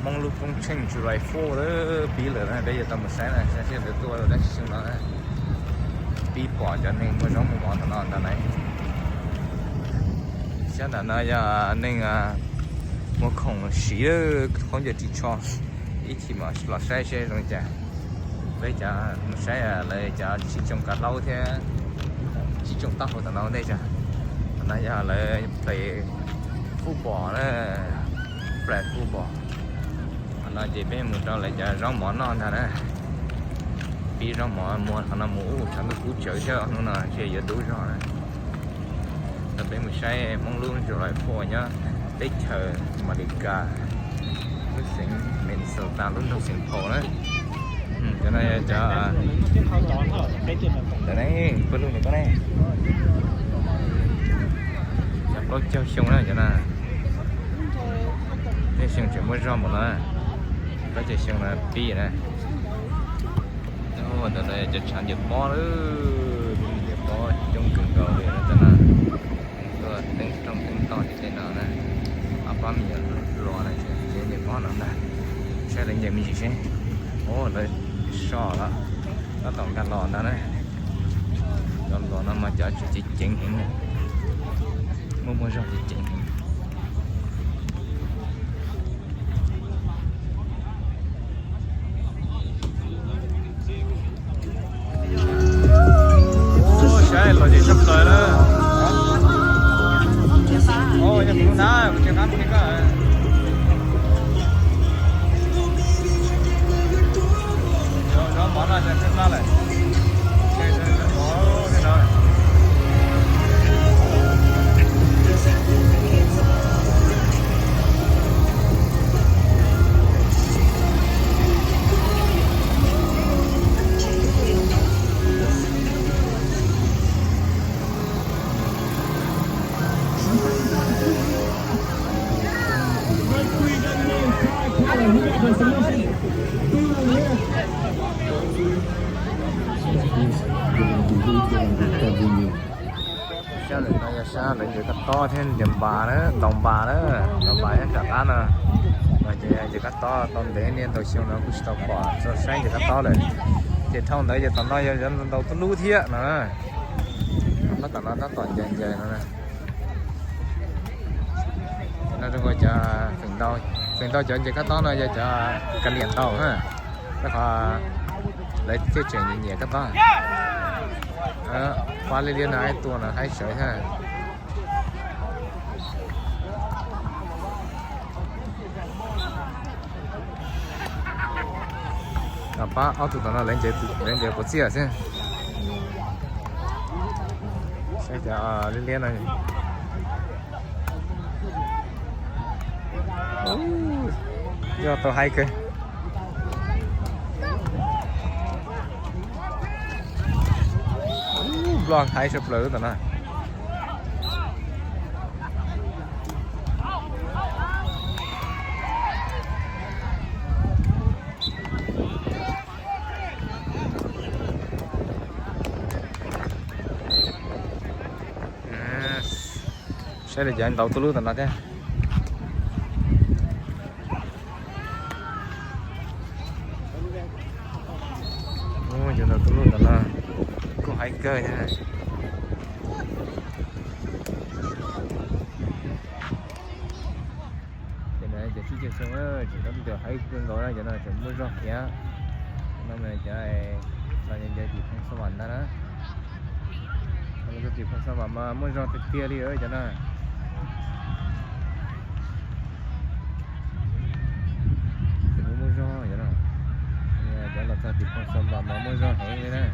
Hmoob lub koob tsheej July Four lawm, pib lawm na, peb yuav tau mus saib na, saib seb lawv tuaj dab tsi xyoo no na. Pib pom cov neeg muag zaub muag mov tom no ntag na. Sab nram no yog neeg muag khoom siv khaub ncaws ris tsho, ib chim mam los saib seb zoo li cas. Peb cov mus saib lawv cov tsis tsoo kav hlaub thiab tsis tsoo taub hau tom no ua ntej tso. Tom no yog lawv pem fútbol na, pem fútbol. Qhov no ces peb mus rau lawv cov zaub mov noj ntag na. Pib zaub mov muag qhov no mus ub, tshav ntuj kub tsawv thiab, hnub no ntshe yuav dub zog na. Rau peb mus saib Hmoob lub July Four nyob teb chaws Amelikas, lub xeev Minnesota, lub nroog Saint Paul na. Cov no yog cov, ntawm ne, pawg lug ntawm koj ne, cov plaub caug xyoo na cov no. Tej xyoo tseem muaj zog npaum no, plaub caug xyoo no pib na. Ntawm no yog cov tshav ncaws pob lawm, ncaws pob coob kawg nkaus li cov no. Tuaj teeb rooj teeb tog ces tej no na, ob pab me nyuam hluas na, ces ncaws pob no ntag. Saib lawv ncaws me ntsis seb. Ua lawv so los, tab tom nkag los ntag na. Cov hluas no mas cov tseem ceev ceev heev, muaj muaj zog ceev ceev heev. Saib los ces tshaj plaws na. Yog kuv na, kuv tsis qab mus li koj. Zaub mov no ces tshaj plab lawm. Sab lawm no yog sab lawv ncaws kab tob thiab ncaws npas na, ntaus npas na, ntaus npas nyob nram qab no. No ces ncaws kab tob tau ntev niaj ntau xyoo no kuj tsis tau pom txog saib ncaws kab tob lawm. Ces dhau ntawd ces tom no yog ntaus tub lub thiab no. Tab tom no tab tom ncaws ncaws no. No zoo nkaus cov feem ntau, feem ntau cov ncaws kab tob no yog cov kav liam ntaus na, rau qhov lawv thiaj tseem nyiam nyiam kab tob. Pab liab liab no haib tua no haib sawv thiab. Pab ob tug tom no lawv ncaws quav txiaj xwb. Saib cov liab liab no. Yog tau haib kawg. Nplog haib sab plaws tom no. Saib li cov ntaus tub lub tom no thiab. Cov ntaus tub lub tom no kuj haib kawg thiab. Ces no cov tsib caug xyoo tseem tab tom haib kawg nkaus na, cov no tseem muaj zog thiab. No mas cov los ncaws tim Phoo Xab Vam ntag na. Cov tim Phoo Xab Vam mas muaj zog tiag tiag li cov no. Tseem muaj zog cov no. Cov los txog tim Phoo Xab Vam mas muaj zog heev li na.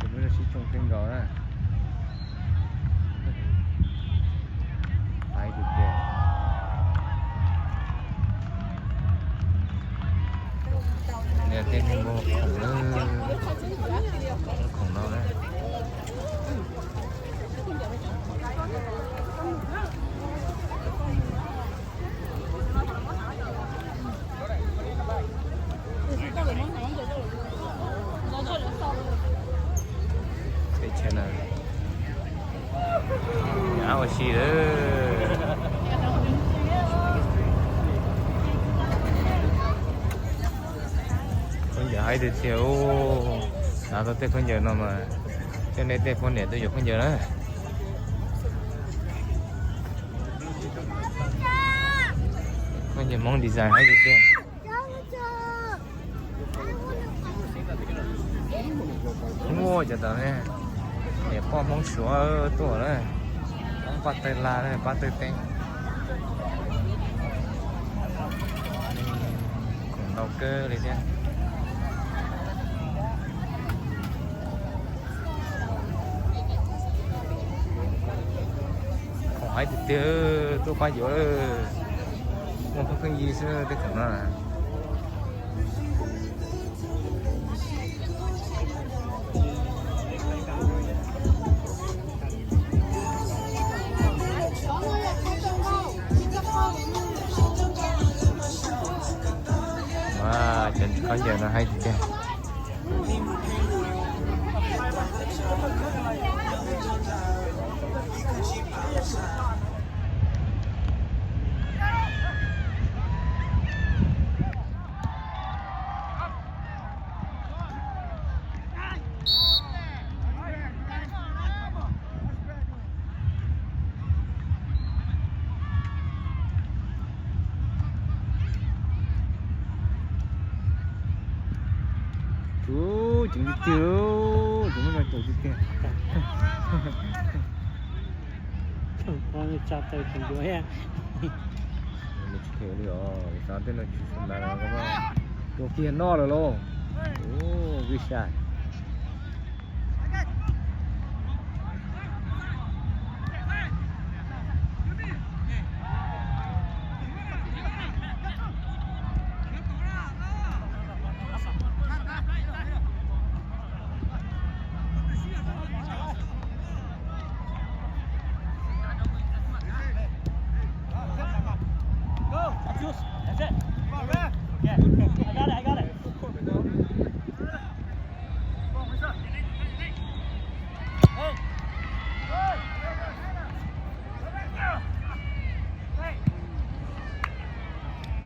Ces muaj zog sib tsoo kawg nkaus na. Haib tiag tiag. Niag tej neeg muag khoom na, khoom no na. Av ua si lawm. Khaub ncaws haib tiag tiag. Hnav tau tej khaub ncaws no mas coj nej tej poj niam tuaj yuav khaub ncaws na. Khaub ncaws Hmoob design haib tiag tiag. Muaj cov tau ne, niam poj Hmoob Suav tuaj na, Hmoob pab tawg la, pab tawg teeb, khoom ntau kawg li thiab. Khoom haib tiag tiag, tuaj pab yuav, muaj pheej pheej yig xwb tej khoom no. Cov khaub ncaws no haib tiag tiag. Ub, ceev tiag tiag, ceev muab tau tiag tiag. Tsa taw tseem yuav thiab. Tsis them li os, xav tej no tsis sib ntaus los tua kiag noj lawm lauj. Ub, vij saj.